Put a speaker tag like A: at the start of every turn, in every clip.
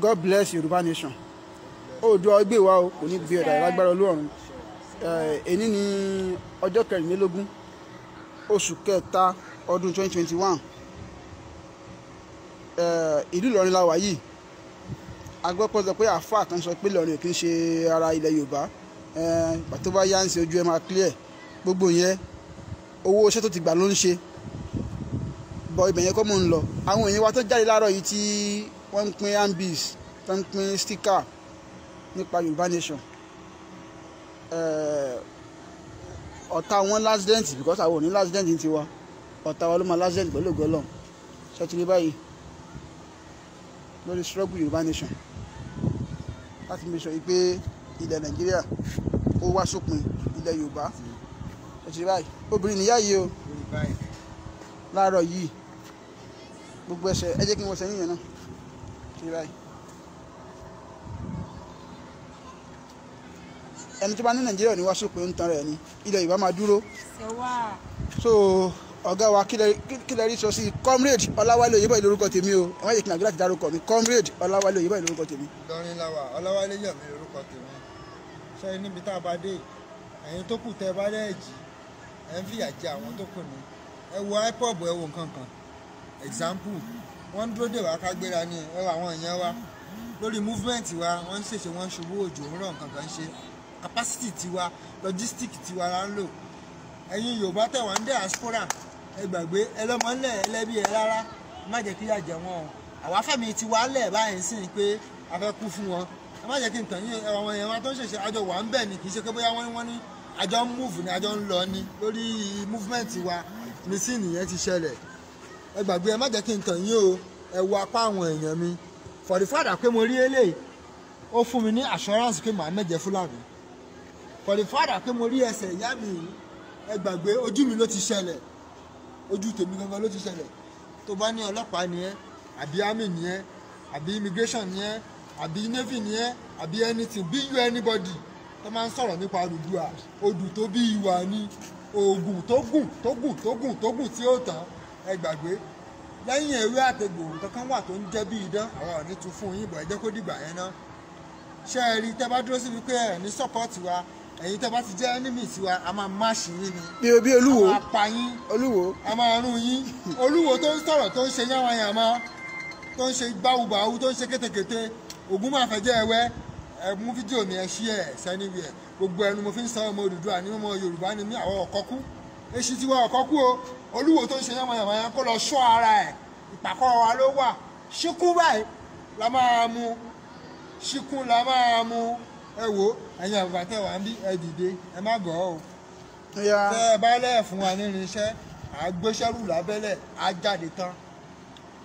A: God bless Yorùbá nation. Oòduà gbè wá o, kò ní gbé ọ̀dà lágbára Ọlọ́run. Èní ní ọjọ́ kẹrìnlélógún oṣù kẹta ọdún 2021. Ìlú Ìlọrin la wà yìí. A gbọ́ pé sọ pé àáfàá kan sọ pé Ìlọrin kì í ṣe ara ilẹ̀ Yorùbá. Ìgbà tó bá yá ń ṣe ojú ẹ máa clear. Gbogbo yẹn owó iṣẹ́ tó ti gbà ló ń ṣe. Bọ̀ ibẹ̀ yẹn kọ́ mò ń lọ. Àwọn èèyàn wa tó jáde láàárọ̀ yìí tí wọ́n ń pín handbills, tó ń pín sticker nípa Yorùbá nation. Ọ̀tá wọn l'accident, because àwọn ò ní l'accident ní tiwa. Ọ̀tá wa ló máa l'accident pẹ̀lú ògo Ọlọ́run. Ṣé ti rí báyìí lórí struggle Yorùbá nation láti make sure pé ilẹ̀ Nàìjíríà ó wá sópin ilẹ̀ Yorùbá. Ṣé ti rí báyìí? Obìnrin nìyá yìí o, láàárọ̀ yìí gbogbo ẹsẹ̀ ẹ jẹ́ kí n wọ sẹ́yìn yẹn náà. Ṣé ti rí báyìí? Ẹni tó bá ní Nàìjíríà ní wá sópin ń tan rẹ̀ ni, ilẹ̀ Yorùbá máa dúró. So ọ̀gá wa kí lẹ rí sọ sí Comrade Ọláwálé Oyèbọ̀yé lórúkọ tèmi o. Ẹ má jẹ́ kí n àgbẹ̀ láti dárúkọ mi. Comrade Ọláwálé Oyèbọ̀yé lórúkọ tèmi.
B: Ìlọrin la wà, Ọláwálé Yọ̀mí lórúkọ tèmi. Ṣé níbi tá a bá dé, ẹ̀yin tó kù tẹ́ ẹ bá dẹ́ jì, ẹ̀ ń fìyà jẹ àwọn tó kù ni. Ẹ wo IPOB, ẹ wo nǹkan kan. Example, wọ́n ń dúró dè wá ká gbéra ni, ẹ wo àwọn èèyàn wa lórí movement wa, wọ́n ń ṣèṣe, wọ́n ń ṣubú, òjò ń rọ̀, nǹkan kan ń ṣe. Capacity tiwa, logistic tiwa la ń lò. Ẹ̀yin Yorùbá tẹ̀ wá ń diaspora, ẹ gbàgbé ẹlọ́mọ ńlẹ̀ ẹlẹ́bí ẹ rárá, má jẹ́ kí yà jẹ wọn o. Àwa fẹ̀mí tiwa lẹ̀ báyìí sí pé a fẹ́ kú fún wọn. Ẹ má jẹ́ kí n tàn yín, àwọn èèyàn wa tó ń ṣèṣe àjọ wà ń bẹ̀ ni, kì í ṣe pé bóyá wọ́n ní àjọ ń move ni, àjọ ń lọ ni lórí movement wa ní sí nìyẹn ti ṣẹlẹ̀. Ẹ gbàgbé, ẹ má jẹ́ kí n tàn yín o. Ẹ wo apá àwọn èèyàn mi. For the fact pé mo rí eléyìí, ó fún mi ní assurance pé màá mẹ́jẹ Fúlàní. For the fact pé mo rí ẹsẹ̀ ìyá mi yìí, ẹ gbàgbé, ojú mi ló ti ṣẹlẹ̀, ojú tèmi gangan ló ti ṣẹlẹ̀. Tó bá ní ọlọ́pàá ni ẹ́, àbí army ni ẹ́, àbí immigration ni ẹ́, àbí navy ni ẹ́, àbí anything, be you anybody tó máa ń sọ̀rọ̀ nípa Odùduwà, odù tó bí ìwà ni, oògùn tó gùn tó gùn tó gùn tó gùn tí ó tán. Ẹ gbàgbé, lẹ́yìn ewé àtegbò nǹkan kan wà tó ń jẹ́ bí idán, àwọn ò ní tún fún yín bọ̀, ẹ jẹ́ kó dìgbà yẹn ná. Ṣé ẹ rí, tẹ́ bá dúró síbi pé ẹ ní support wa, ẹ̀yin tẹ́ bá ti jẹ́ enemy tiwa, a máa máṣì yín ni.
A: Bí Olúwo,
B: a máa pa yín.
A: Olúwo,
B: a máa rún yín. Olúwo tó ń sọ̀rọ̀, tó ń ṣe yánwanyànmá, tó ń ṣe báwubàwu, tó ń ṣe kétékété, Ògún máa fẹ́ jẹ́ ẹwẹ́. Ẹ mú fídíò mi, ẹ ṣí ẹ sẹ́niwẹ̀. Gbogbo ẹnu mo fi ń sọ, ọmọ Odùduwà ni, ọmọ Yorùbá ni mí, àwọn ọ̀kọ́ kú. Èṣì tiwa ọ̀kọ́ kú o. Olúwo tó ń ṣe yánwanyànmá yẹn kó lọ ṣọ́ ara ẹ̀. Ìpàkọ́ wa ló wà. Ṣíkún báyìí la máa mú. Ṣíkún la máa mú. Ẹ wo ẹ̀yin àgbà tẹ́ wà ń bí, ẹ dìde, ẹ má gọ̀ ọ́ o. Tẹ́ ẹ bá lẹ̀ fún wa nínú iṣẹ́, à gbéṣẹ́rù lábẹ́lẹ̀, á jáde tán.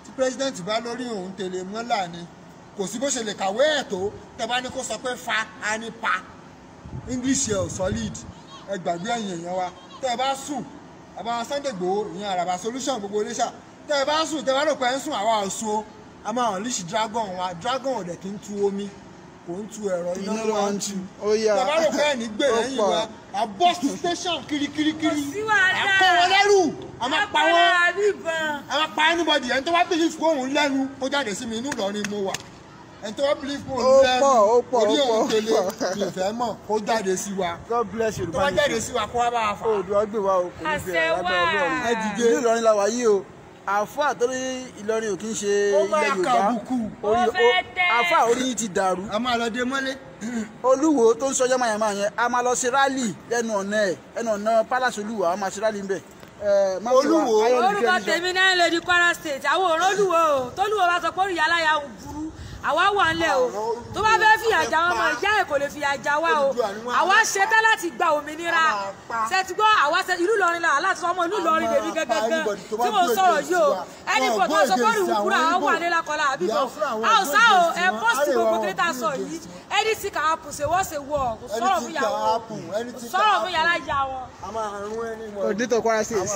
B: Tí president bá lórí òun tẹ̀lé mọ́là ni, kò sí bó ṣe lè kàwé ẹ̀ tó, tẹ́ bá ní kó sọ pé fa, á ní pa. English ẹ̀ ò solid. Ẹ gbàgbé ẹ̀yin èèyàn wa. Tẹ́ ẹ bá sùn, àbá Sunday Igboho, ìyẹn Àràbà solution gbogbo Iléṣà. Tẹ́ ẹ bá sùn, tẹ́ ẹ bá rò pé ẹ ń sùn, àwa ò sùn o. A máa unleash dragon wa. Dragon ò dẹ̀ kí ń tu omi, kò ń tu ẹ̀rọ, iná ló máa ń tu. Tàbá rò pé ẹni gbè lẹ́yìn wa, a bus station kirikirikiri, a kó wọn lẹ́rù, a máa pa wọ́n, a máa pa anybody. Ẹni tó bá believe kó òun lẹ́nu kó jáde sí mi, inú Ìlọrin mo wà. Ẹni tó bá believe kó òun lẹ́nu, orí òun tẹ̀lé, mi ò fẹ́ mọ̀, kó jáde sí wa.
A: God bless Yorùbá
B: tó bá jáde sí wa, kó wá bá wa fà.
A: Oòduà gbè wá o, kò ní bẹ̀rẹ̀ lágbára Ọlọ́run.
B: Ẹ dìde.
A: Ìlú Ìlọrin la wà yìí o. Àáfàá tó ní Ìlọrin ò kí ń ṣe ilẹ̀ Yorùbá, àáfàá orí yìí ti dàrú.
B: A máa lọ dé mọ́lé.
A: Olúwo tó ń sọ yánmayànmá yẹn, a máa lọ ṣe rálì lẹ́nu ọ̀nà ẹ̀, ẹnu ọ̀nà palace Olúwo, a máa ṣe rálì ńbẹ̀.
B: Olúwo,
C: orúkọ tèmi náà lè di Kwara State. Àwọn òrán Olúwo o, tólúwo bá sọ pé orí aláya ò burú, àwa wà ńlẹ̀ o. Tó bá fẹ́ fìyà já wọn mọ̀, ìyá ẹ̀ kò lè fìyà já wa o. Àwa ṣetán láti gba òmìnira. Ṣètìgbọ́, àwa ṣe ìlú Ìlọrin la, aláàtí ọmọ ìlú Ìlọrin lèmi gẹ́gẹ́gẹ́ tí mo sọ̀rọ̀ yìí o. Ẹni pọ̀ tó sọ pé orí ìwúkúrà àwọn wà ní Lákọlá àbí kan. A ò sá o, ẹ pọ́sì gbogbo kí tá a sọ yìí. Anything can happen, ṣe wọ́n ṣe wọ̀, kò sọ̀rọ̀ fún yàrá wọn, kò sọ̀rọ̀ fún yàrá ìyá wọn.
A: Coordinator Kwara State.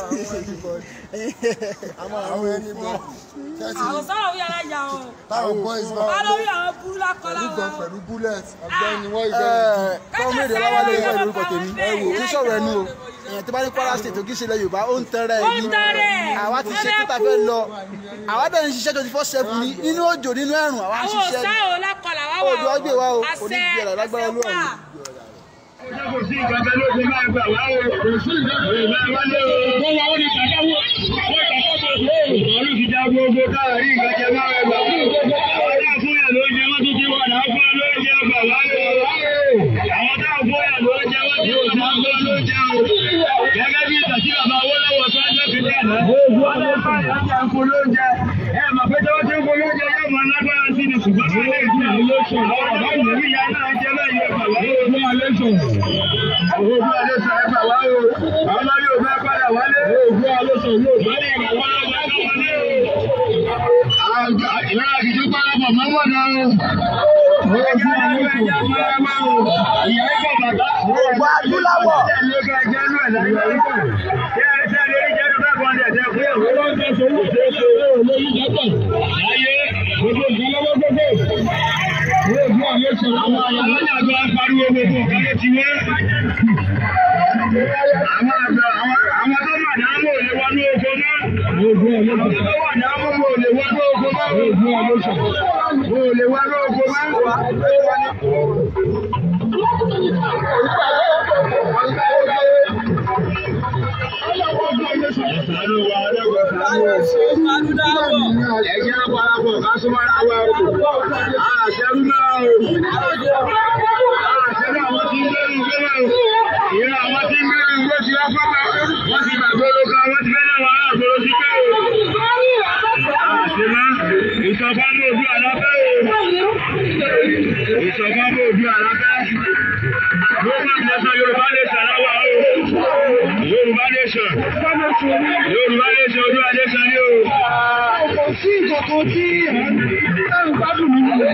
A: Àwọn
C: sọ̀rọ̀ fún yàrá ìyá wọn. lórí àwọn burú lákọlá
B: pẹ̀lú
C: wa
B: gan
C: o.
B: Pẹ̀lú bullet ọ̀gbẹ́ni wọ́n ìgbẹ́ni.
A: Kọ́mírèdè Ọláwálé ìwé lórúkọ tèmi. Kí sọ̀rọ̀ ẹnu o, èèyàn tó bá ní Kwara State kì í ṣe ilẹ̀ Yorùbá, ó ń tẹ́rẹ̀
C: Ó
A: ẹ̀
C: ń
A: ní.
C: tẹ́rẹ̀ ẹ̀.
A: Àwa ti ṣe tó ta fẹ́ lọ, àwa bẹ̀rẹ̀ ń ṣiṣẹ́ 24/7 ní nínú òjò, nínú ẹ̀rùn, àwa ń
C: Àwọn
A: ṣiṣẹ́
C: òsá
A: ní.
C: ò lákọlà wá wà
A: Odò ọgbẹ́ wa o,
C: àṣẹ
A: onígbẹ̀rẹ̀ lágbára
C: àṣẹ
A: Olúwa
C: wà.
A: mi.
D: Kò sí ìgbàgbọ́ ló fi máa gbà wá o. Kò sí ìgbàgbọ́ ló máa wálé o. Wọ́n wá ó ní pàjáwó. Wọ́n tàkọ́tọ̀ ọ̀run ti já gbogbo káàrí ìgbàjẹ máa rẹ̀ gbà. Àwọn táà fún yà ló ń jẹ wọ́n tún ti wà náà fún ló ń jẹ gbà wá o. Àwọn táà fún yà ló ń jẹ wọ́n ti wà náà fún ló ń jẹ o. Gẹ́gẹ́ bí ìtàn tí bàbá Awólọ́wọ̀ sọ́jọ́ fi dé àná. Wọ́n lè fà yà ń jẹ fún lóúnjẹ. Ẹ mọ̀ pé tí wọ́n ti ń fún lóúnjẹ yóò máa lágbára sí ni ṣùgbọ́n kí lè jẹ́ àwọn ọ̀dọ́ ìlú ìyá náà jẹ́ báyìí ẹ̀fà wá o. Ogun Alẹ́sàn ẹ̀fà wá o. Àwọn ọmọ yóò fẹ́ padà wálé. Ogun Alẹ́sàn yóò fẹ́ padà wálé o. Ìlànà àkìtì parapọ̀ mọ́ wọ̀nà o. Ogun Alẹ́sàn ìyá ìkọ̀ bàbá.
A: Gbogbo adúláwọ̀.
D: Àwọn àgbà pariwo gbogbo nǹkan ló ti wé. Àwọn àgbà àwọn tó mà náà mò lè wọnú oko mọ́. Àwọn tó wà náà mò lè wọnú oko mọ́. Mò lè wọnú oko mọ́. Ẹ̀sánú wa ọlọ́gbọ̀n sánú. Ẹ̀jẹ̀ àpapọ̀ ká súnmọ́ ara wa o. Àṣẹrú náà o. Àṣẹrú àwọn tí ń gbẹ́rù gbé náà o. Ìran àwọn tí ń gbẹ́rù gbé ti wá fọ́pá. Wọ́n ti gbàgbé olóka, wọ́n ti fẹ́ náà wọ́n á gbòòrò sí pé o. Àṣemá ìṣọ̀kan bò ojú àláfẹ́ o. Ìṣọ̀kan bò ojú àláfẹ́. Yorùbá nation, Yorùbá nation láwà o. Yorùbá nation. Yorùbá nation, Oòduà nation ni o.
E: Kò sí nǹkan tí ẹ̀ ń gbádùn nínú rẹ̀.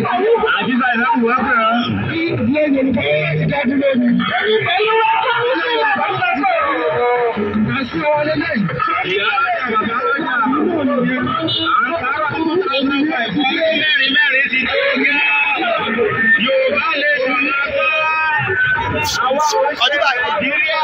D: Àti sáyẹn náà wọ́n pè ọ́.
E: Ilé Yorùbá ti dá dúró ni.
D: Ìyá bàbá lọ́jà. Mẹ́rin mẹ́rin ti tó gẹ́. Yorùbá nation lásán. Àwa Nàìjíríà.